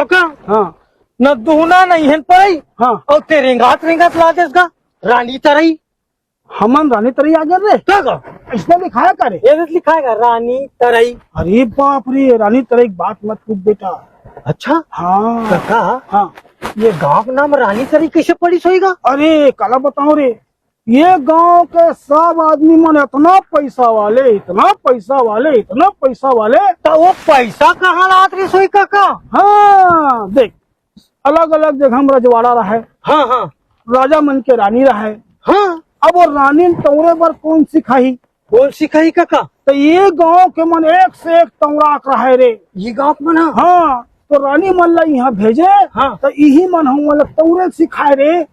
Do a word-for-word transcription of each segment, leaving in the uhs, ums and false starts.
का? हाँ। न दुहना, न इहन परई। हाँ। अउ तें रेंगात रेंगात ला देस गा रानी तरई। हमन रानी तरई आ गेन रे। का गा? अइसने लिखाय का रे? ये देख लिखाय गा, रानी तरई। अरे बाप रे, रानी तरई के बात मत पूछ बेटा। अच्छा? हाँ। कका, हाँ। ये गांव के नाम रानी तरई कइसे पड़िस होही गा? अरे, काला बतावं रे, ये गांव के सब आदमी मन इतना पैसा वाले, इतना पैसा वाले, इतना पैसा वाले। त वो पैसा कहाँ ला आत रिहिस होही कका? हाँ, देख, अलग-अलग जगह म रजवाड़ा रहय। हाँ, हाँ। राजा मन के रानी रहय। हाँ। अब वो रानी ल तंउरे बर कोन सिखाही? कोन सिखाही कका? त ये गांव के मन एक से एक तंउरा के रहय रे। ये गांव के मन ह? हाँ, त रानी मन ला इहाँ भेजे, हाँ। त इही मन ह ओला तंउरे सिखाय रे।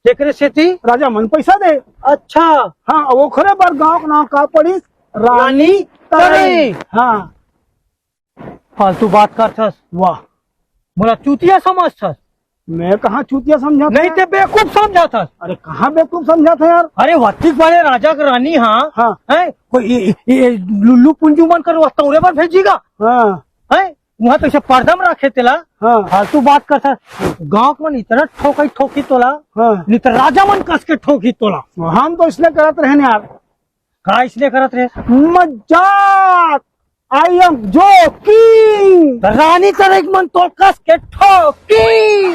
तेकरे सेती राजा मन पैसा दे। अच्छा। हाँ, अब ओखरे बर गांव के नाम का पड़िस? रानी रानी तरई। तरई। हाँ। फालतू बात करथस। वाह। मोला चूतिया समझथस। मैं कहाँ चूतिया समझत नहीं हँव? ते बेवकूफ समझथस। अरे कहाँ बेवकूफ समझत हँव यार? अरे वत्तिक वाले राजा के रानी, हाँ, हाँ। हैं? कोई ये, ये, ये लुल्लू पुंजू मन कर तंउरे बर भेजी गा? हाँ। हैं? उहाँ तो इसे पर्दा म रखे तेला। हाँ। फालतू बात करथस। गांव के मन इतना ठोकई ठोकी तोला। हाँ। नहीं तो राजा मन कस के ठोकी तोला। हम तो इसने करत रहेन यार। का इसने करत रहे? मजाक। I am joking। रानी तरई के मन तोर कस के ठोकी।